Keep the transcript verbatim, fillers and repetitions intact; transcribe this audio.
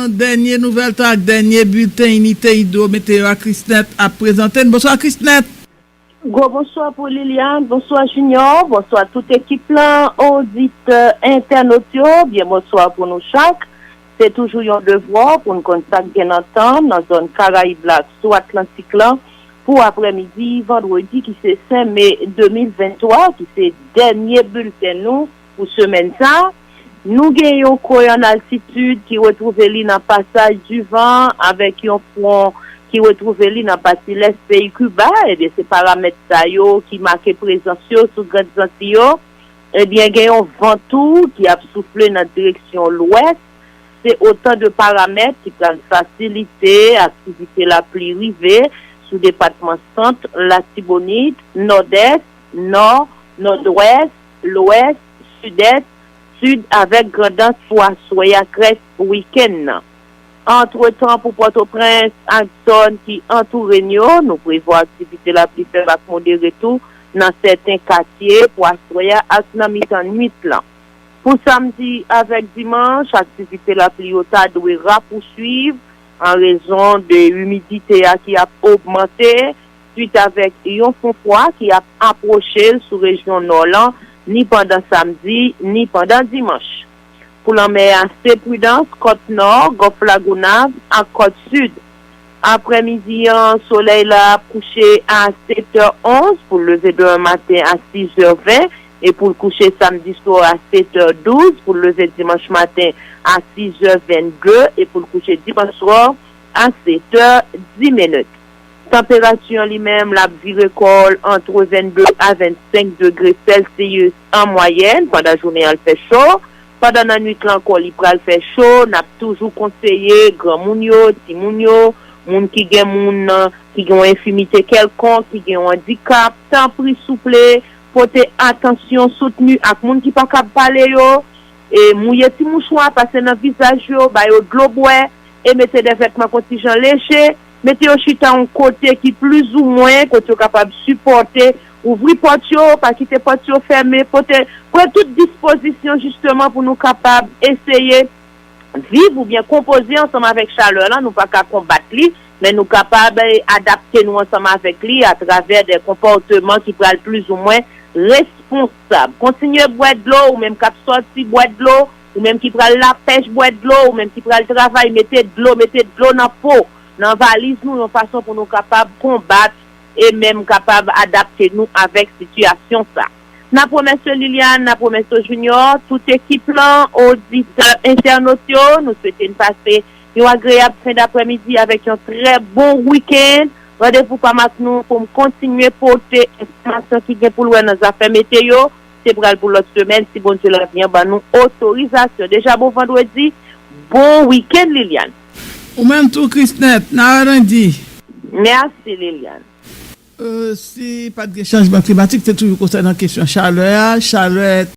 Dènye nouvèl tan ak dènye bilten Inite Idwo Meteo a Krisnèt ap prezante n. Bonswa Krisnèt. Gwo bonswa pou Liliane, bonswa Junior, bonswa tout ekip lan, oditè, entènot yo, byen bonswa pou nou chak. Se toujou yon devwa pou n konn sa k gen nan tan nan zòn Karayib la ak sou Atlantik lan pou aprèmidi vandredi ki se senk me de mil venntwa, ki se dènye bilten nou pou semèn sa a. Nou gen yon koy an altitid ki retwouve li nan pasaj divan avèk yon fwon ki retwouve li nan pati lès peyi Kiba. Ebyen, se paramèt sa yo ki make prezans yo sou Grand Zanti yo. Ebyen, gen yon van tou ki ap soufle nan direksyon lwès. Se otan de paramèt ki pral fasilite aktivite lapli rive sou depatman Sant, Latibonit, Nòdès, Nò, Nòdwès, Lwès, Sidès, Sid avèk Grandans pou aswè a k rès wikenn nan. Antretan, pou Pòtoprens ak zòn ki antoure n yo, nou prevwa aktivite lapli fèb ak modere tou nan sèten katye pou aswè a ak nan mitan nuit lan. Pou samdi avèk dimanch, aktivite lapli yo ta dwe rapouswiv an rezon de imidite a ki ap ogmante swit avèk yon fon fwa ki ap apwoche sou rejyon nò lan ni pandan samdi ni pandan dimanch. Pou lanmè a, se pridans, kòt nò, Gòf Lagonav ak kòt sid. Aprèmidi an, solèy la ap kouche a setè onz pou l leve demen maten a sizè ven e pou l kouche samdi swa a setè douz pou l leve dimanch maten a sizè vennde e pou l kouche dimanch swa a setè dis minit. Tanperati an li menm l ap vire kò l antre vennde a vennsenk degre Celsius an mwayèn pandan jounen an l fè cho. Pandan nan nwit lan ankò li pral fè cho, n ap toujou konseye granmoun yo, timoun yo, moun ki gen moun ki gen yon enfimite kèlkonk, ki gen yon andikap, tanpri souple pote atansyon soutni ak moun ki pa kab pale yo, e mouye ti mouchwa pase nan vizaj yo, ba yo dlo bwè, e mete de vètman kontijan leje, mete yo chita yon kote ki plizoumwen kote yo kapab sipòte, ouvri pòt yo, pa kite pòt yo fèmen, pote, pran tout dispozisyon jisteman pou nou kapab eseye viv oubyen konpoze ansanm avèk chalè lan, nou pa ka konbat li, men nou kapab adapte nou ansanm avèk li atravè de konpòteman ki pral plizoumwen responsab. Kontinye bwè dlo, ou menm k ap sòti bwè dlo, ou menm ki pral lapèch bwè dlo, ou menm ki pral travay mete dlo, mete dlo nan po, nan valiz nou yon fason pou nou kapab konbat e menm kapab adapte nou avèk sitiyasyon sa. N ap remèsye Liliane, n ap remèsye Junior, tout ekip lan, oditè, entènot yo, nou swete n pase yon agreyab fen daprèmidi avèk yon trè bon wikenn. Randevou pa m ak nou pou m kontinye pote enfòmasyon ki gen pou l wè nan zafè meteyo. Se pral pou lòt semèn si Bondye lavi an ban nou otorizasyon. Deja bon vandredi, bon wikenn Liliane. Ou menm tou Krisnèt, n a wè lendi. Mèsi Liliane. Euh, si pa t gen chanjman klimatik, se toujou konsènan kesyon chalè a. Chalè